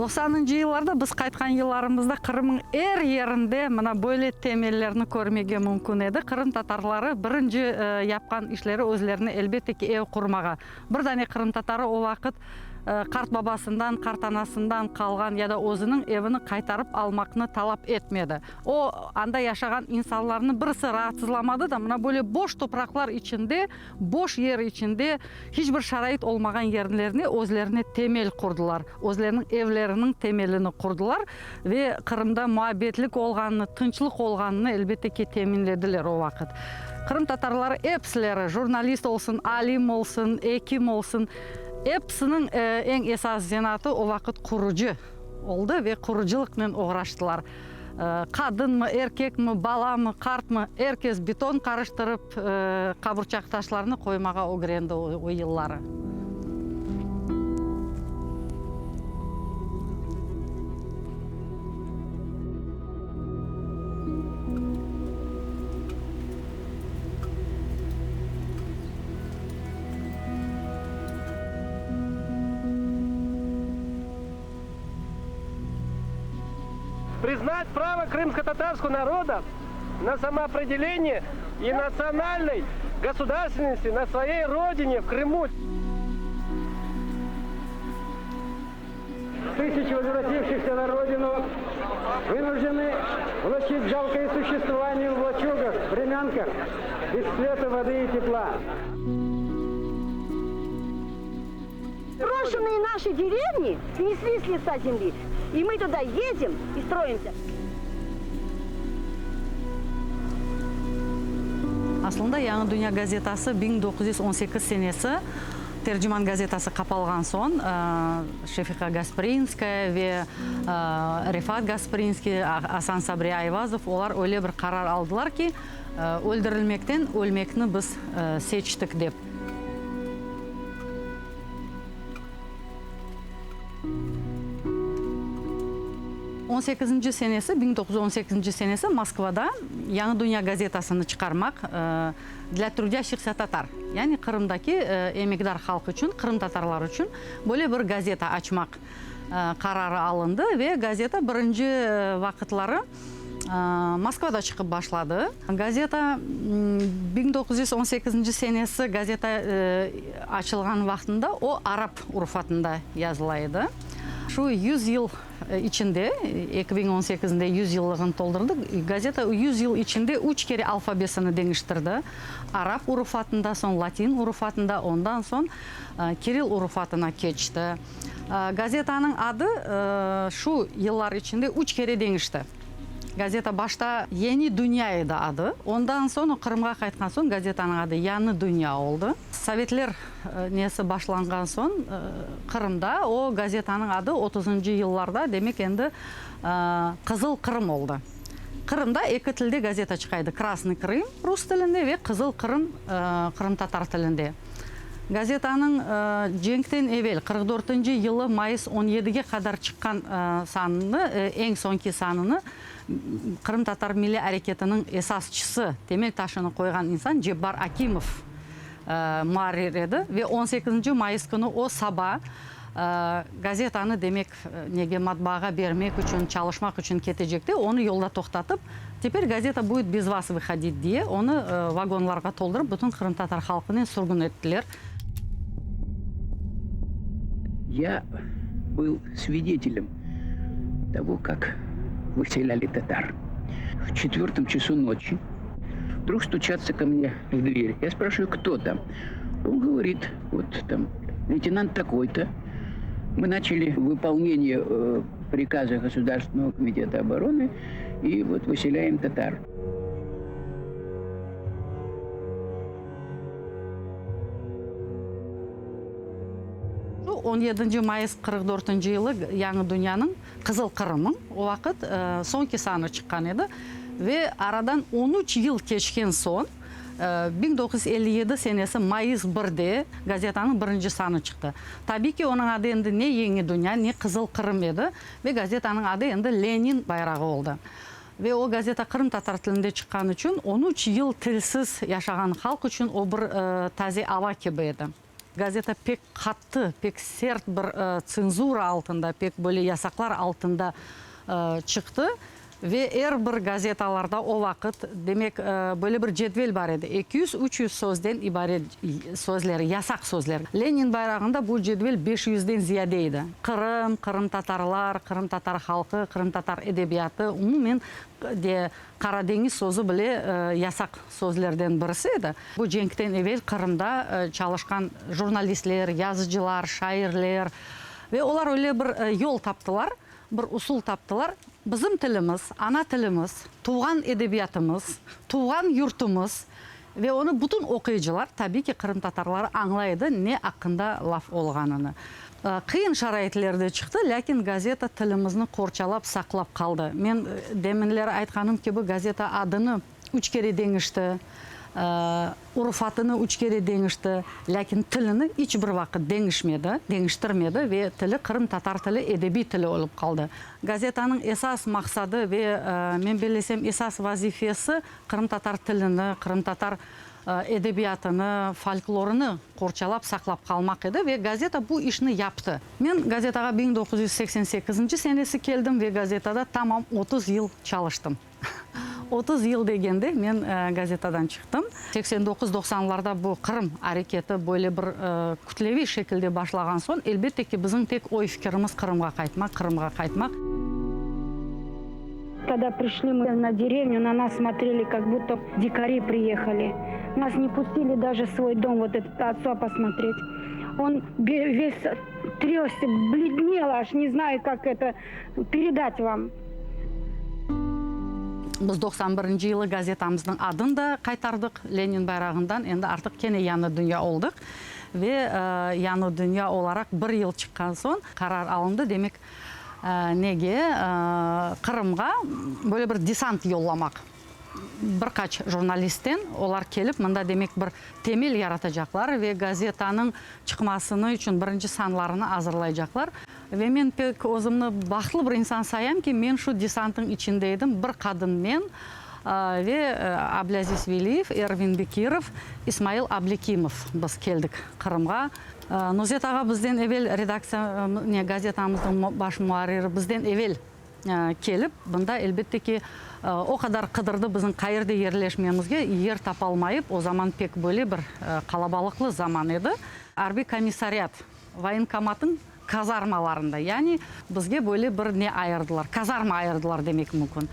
Doqsanıncı yıllarda biz qaytqan yıllarımızda Qırımıñ er yerinde mına böyle temellerni körmege mümkün edi. Qırım tatarları birinci yapqan işleri özlerine elbette ki ev qurmağa. Bir dane qırımtatarı o vaqıt qartbabasından, qartanasından qalğan ya da özüniñ evini qaytarıp almaqnı talap etmedi. O, anda yaşağan insanlarnı birisi raatsızlamadı da, mına böyle boş topraqlar içinde, boş yer içinde, hiç bir şarait olmağan yerlerine özlerine temel qurdılar, özleriniñ evleriniñ temelini qurdılar ve Qırımda muabbetlik olğanını, tınçlıq olğanını, elbette ki, teminlediler o vaqıt. Qırımtatarları episileri, jurnalist olsun, alim olsun, ekim olsun, episiniñ eñ esas zenaatı o vaqıt qurucı oldı ve qurucılıqnen oğraştılar. Qadınmı, erkekmi, balamı, qartmı, er kes beton qarıştırıp, qaburçaq taşlarnı qoymağa ögrendi o yılları. Признать право крымско-татарского народа на самоопределение и национальной государственности на своей родине, в Крыму. Тысячи возвратившихся на родину вынуждены влачить жалкое существование в лачугах, времянках, без света, воды и тепла. Брошенные наши деревни снесли с лица земли, и мы туда едем и строимся. Aslında Yañı dünya gazetası 1918 senesi Terciman gazetası qapalğan soñ Şefiqa Gasprinskaya ve Refat Gasprinskiy, Asan Sabri Ayvazov olar öyle bir qarar aldılar ki, öldürilmekten ölmekni biz seçtik dep. On sekizinci senesi, 1918 senesi Moskvada Yañı dünya gazetasını çıqarmaq Dlâ trudâşçihsâ tatar, yani Qırımdaki emekdar halq içün, qırımtatarlar içün böyle bir gazeta açmaq qararı alındı ve gazeta birinci vaqıtları Moskvada çıqıp başladı. Gazeta 1918 senesi gazeta açılğan vaqtında o arap urufatında yazıla edi. Şu yüz yıl içinde, 2018-nde yüz yıllığını toldurdı, gazeta yüz yıl içinde üç kere alfabesini deñiştirdi, arap urufatında, soñ latin urufatında, ondan soñ kiril urufatına keçti. Gazetanıñ adı şu yıllar içinde üç kere deñişti. Gazeta başta Yeni dünya edi adı, ondan soñ o Qırımğa qaytqan soñ gazetanıñ adı Yañı dünya oldı. Sovetler nesi başlanğan soñ Qırımda o gazetanıñ adı otuzıncı yıllarda demek endi Qızıl Qırım oldı. Qırımda eki tilde gazeta çıqa edi, Krasnıy Krım rus tilinde ve Qızıl Qırım qırımtatar tilinde. Gazetanıñ cenkten evel, 44-nci yılı mayıs on yedige qadar çıqqan sanını, eñ soñki sanını qırımtatar milliy areketiniñ esasçısı, temel taşını qoyğan insan Cebbar Akimov muarrir edi ve on sekizinci mayıs künü o saba gazetanı, demek, nege matbaağa bermek içün, çalışmaq içün ketecekte, onı yolda toqtatıp, Teper gazeta будет bez vas vıhodit diye, onı vagonlarğa toldurıp, bütün qırımtatar halqınen sürgün ettiler. Ya был свидетелем того, как выселяли татар. В четвертом часу ночи вдруг стучатся ко мне в дверь. Я спрашиваю, кто там? Он говорит, вот там, лейтенант такой-то. Мы начали выполнение э, приказа Государственного комитета обороны и вот выселяем татар. Şu on yedinci mayıs qırq dörtünci yılı Yañı dünyanıñ, Qızıl Qırımıñ, o vaqıt soñki sanı çıqqan edi ve aradan on üç yıl keçken soñ, 1957 senesi mayıs birde gazetanıñ birinci sanı çıqtı. Tabiy ki, onıñ adı endi ne Yeñi dünya, ne Qızıl Qırım edi ve gazetanıñ adı endi Lenin bayrağı oldı. Ve o gazeta qırımtatar tilinde çıqqanı içün, on üç yıl tilsiz yaşağan halq içün o bir taze ava kibi edi. Gazeta pek qattı, pek sert bir tsenzura altında, pek böyle yasaqlar altında çıqtı. Ve er bir gazetalarda o vaqıt, demek, böyle bir cedvel bar edi, 200, 300 sözden ibaret sözler, yasaq sözler. Lenin bayrağında bu cedvel 500-den ziyade edi. Qırım, qırımtatarlar, qırımtatar halqı, qırımtatar edebiyatı, umumen de Qara deñiz sözü bile yasaq sözlerden birisi edi. Bu cenkten evel Qırımda çalışqan jurnalistler, yazıcılar, şairler ve olar öyle bir yol taptılar, bir usul taptılar, bizim tilimiz, ana tilimiz, tuvğan edebiyatımız, tuvğan yurtumız ve onı bütün oquyıcılar, tabiy ki, qırımtatarları añlay edi ne aqqında laf olğanını. Qıyın şaraitlerde çıqtı, lâkin gazeta tilimizni qorçalap, saqlap qaldı. Men deminleri aytqanım kibi, gazeta adını üç kere deñişti, urufatını üç kere deñişti, lâkin tilini iç bir vaqıt deñişmedi, deñiştirmedi ve tili qırımtatar tili, edebiy tili olıp qaldı. Gazetanıñ esas maqsadı ve, men bellesem, esas vazifesi qırımtatar tilini, qırımtatar edebiyatını, folklorını qorçalap saqlap qalmaq edi ve gazeta bu işni yaptı. Men gazetağa 1988-nci senesi keldim ve gazetada tamam 30 yıl çalıştım. 30 yıl degende men gazetadan çıqtım. 89, doqsanlarda bu Qırım areketi böyle bir kütleviy şekilde başlağan soñ, elbette ki, bizim tek oy-fikirimiz Qırımğa qaytmaq, Qırımğa qaytmaq. Kogda prişli mı na derevnю, na nas smotreli, kak budto dikari priyehali. Nas ne pustili daje svoy dom, vot etot otsa posmotret. On ves tryossi, blednel aj, ne znayu, kak eto peredat vam. Biz 91-nci yılı gazetamıznıñ adını da qaytardıq, Lenin bayrağından endi artıq kene Yañı dünya oldıq. Ve Yañı dünya olaraq bir yıl çıqqan soñ qarar alındı, demek, Nege Qırımğa böyle bir desant yollamaq? Bir qaç jurnalistten, olar kelip mında demek bir temel yaratacaqlar ve gazetanıñ çıqmasını içün birinci sanlarını azırlaycaqlar. Ve men pek özümni bahtlı bir insan sayam ki, men şu desantnıñ içinde edim, bir qadın men ve Ablâziz Veliyev, Ervin Bekirov, İsmail Ablekimov biz keldik Qırımğa. Nuzet ağa bizden evel redaktsiya, ne, gazetamıznıñ baş muarriri bizden evel kelip, bunda, elbette ki, o qadar qıdırdı bizim qayerde yerleşmemizge, yer tapalmayıp, o zaman pek böyle bir qalabalıqlı zaman edi. Arbiy komissariat, voyenkomatnıñ kazarmalarında, yani bizge böyle bir ne ayırdılar, kazarma ayırdılar demek mümkün.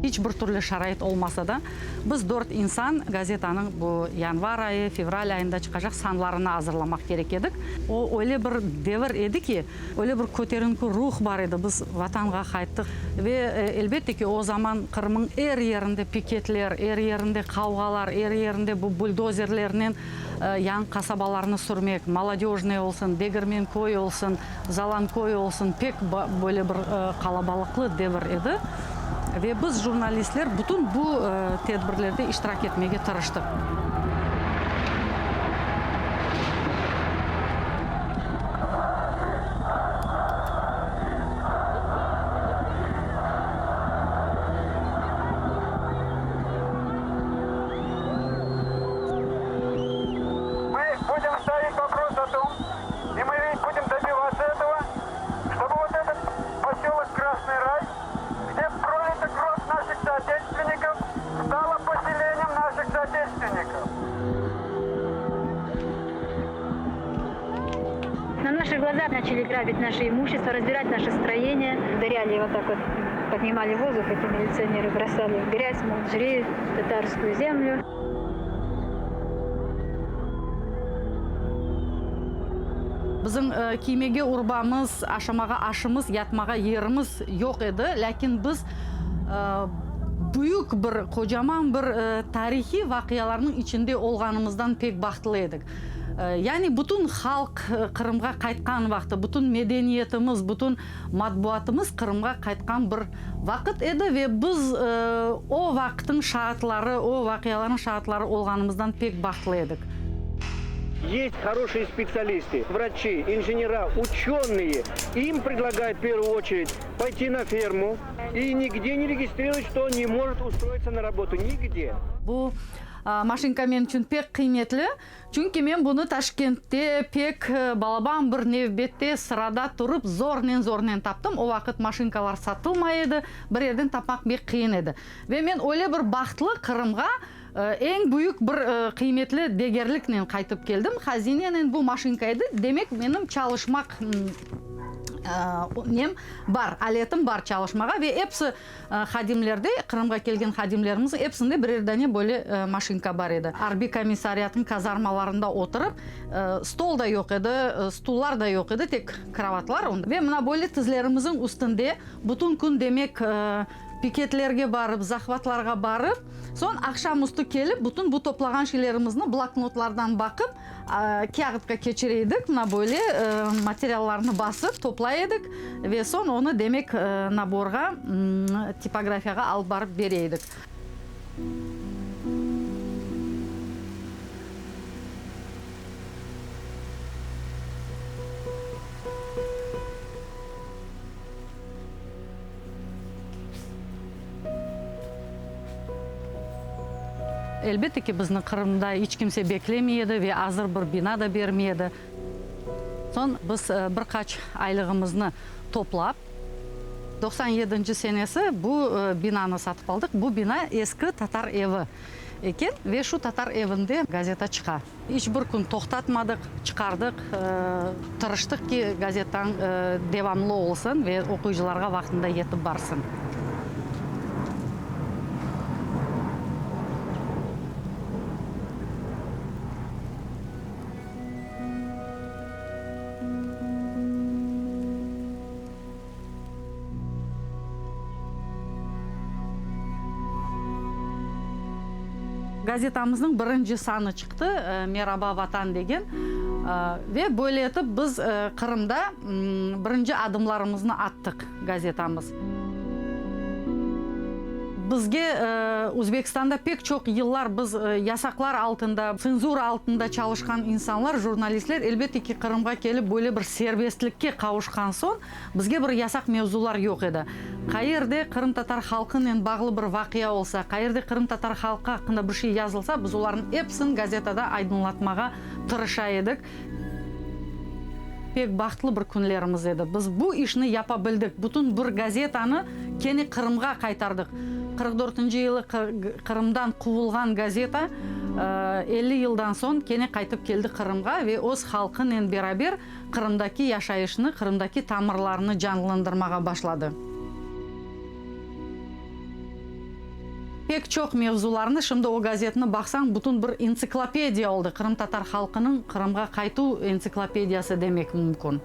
İç bir türlü şarait olmasa da, biz dört insan gazetanıñ bu yanvar ayı, fevral ayında çıqacaq sanlarını azırlamaq kerek edik. O öyle bir devir edi ki, öyle bir köterinki ruh bar edi, biz Vatanğa qayttıq ve, elbette ki, o zaman Qırımıñ er yerinde piketler, er yerinde qavğalar, er yerinde bu buldozerlernen yañı qasabalarnı sürmek, Molodöjnıy olsun, Degirmenköy olsun, Zalanköy olsun, pek böyle bir qalabalıqlı devir edi. Ve biz, jurnalistler, bütün bu tedbirlerde iştirak etmege tırıştıq. Мы будем ставить вопрос о том, и мы ведь будем добиваться этого, чтобы вот этот поселок Красный Рай, где пролита кровь наших соотечественников, стало поселением наших соотечественников. На наших глазах начали грабить наше имущество, разбирать наше строение. Ударяли вот так вот, поднимали воздух, эти милиционеры бросали в грязь, мол, жри татарскую землю. Bizim kiymege urbamız, aşamağa aşımız, yatmağa yerimiz yoq edi, lâkin biz büyük bir, qocaman bir tarihiy vaqialarnıñ içinde olğanımızdan pek bahtlı edik. Yani bütün halq Qırımğa qaytqan vaqtı, bütün medeniyetimiz, bütün matbuatımız Qırımğa qaytqan bir vaqıt edi ve biz o vaqıtnıñ şaatları, o vaqialarnıñ şaatları olğanımızdan pek bahtlı edik. Есть хорошие специалисты, врачи, инженера, ученые. Им предлагают в первую очередь пойти на ферму и нигде не регистрировать, что он не может устроиться на работу. Нигде. Bu maşinka menim içün pek qıymetli, çünki men bunı Taşkentte pek balaban bir nevbette, sırada turıp, zornen-zornen taptım. O vaqıt maşinkalar satılmay edi, bir yerden tapmaq pek qıyın edi. Ve men öyle bir bahtlı Qırımğa Eñ büyük bir qıymetli degerliknen qaytıp keldim, hazinenen bu maşinka edi, demek, menim çalışmaq nem bar, aletim bar çalışmağa ve episi hadimlerde, Qırımğa kelgen hadimlerimizniñ episinde birer dane böyle maşinka bar edi. Arbiy komissariatnıñ kazarmalarında oturıp, stol da yoq edi, stullar da yoq edi, tek krovatlar, ve mına böyle tizlerimizniñ üstünde bütün kün, demek, Piketlerge barıp, zahvatlarğa barıp, soñ aqşam üstü kelip, bütün bu toplağan şeylerimizni bloknotlardan baqıp, kâğıtqa keçire edik, mına böyle materiallarnı basıp toplay edik ve soñ onı, demek, naborğa, tipografiyağa alıp barıp bere edik. Elbette ki, bizni Qırımda iç kimse beklemey edi ve azır bir bina da bermey edi. Soñ biz bir qaç aylığımıznı toplap, 97-nci senesi bu binanı satıp aldıq. Bu bina eski tatar evi eken ve şu tatar evinde gazeta çıqa. İç bir kün toqtatmadıq, çıqardıq, tırıştıq ki, gazetan devamlı olsun ve oquyıcılarğa vaqtında yetip barsın. Gazetamıznıñ birinci sanı çıqtı, Meraba, Vatan degen, ve böyle etip biz Qırımda birinci adımlarımıznı attıq, gazetamız. Bizge Özbekistanda pek çoq yıllar biz yasaqlar altında, tsenzura altında çalışqan insanlar, jurnalistler, elbette ki, Qırımğa kelip böyle bir serbestlikke qavuşqan soñ, Bizge bir yasaq mevzular yoq edi. Qayerde qırımtatar halqınen bağlı bir vaqia olsa, qayerde qırımtatar halqı aqqında bir şey yazılsa, biz olarnıñ episini gazetada aydınlatmağa tırışa edik. Pek bahtlı bir künlerimiz edi. Biz bu işni yapa bildik. Bütün bir gazetanı kene Qırımğa qaytardıq. 44-nci yılı Qırımdan quvulğan gazeta 50 yıldan soñ kene qaytıp keldi Qırımğa ve öz halqınen beraber Qırımdaki yaşayışnı, Qırımdaki tamırlarnı canlandırmağa başladı. Pek çoq mevzularnı, şimdi o gazetni baqsañ, bütün bir entsiklopediya oldı, qırımtatar halqınıñ Qırımğa qaytuv entsiklopediyası demek mümkün.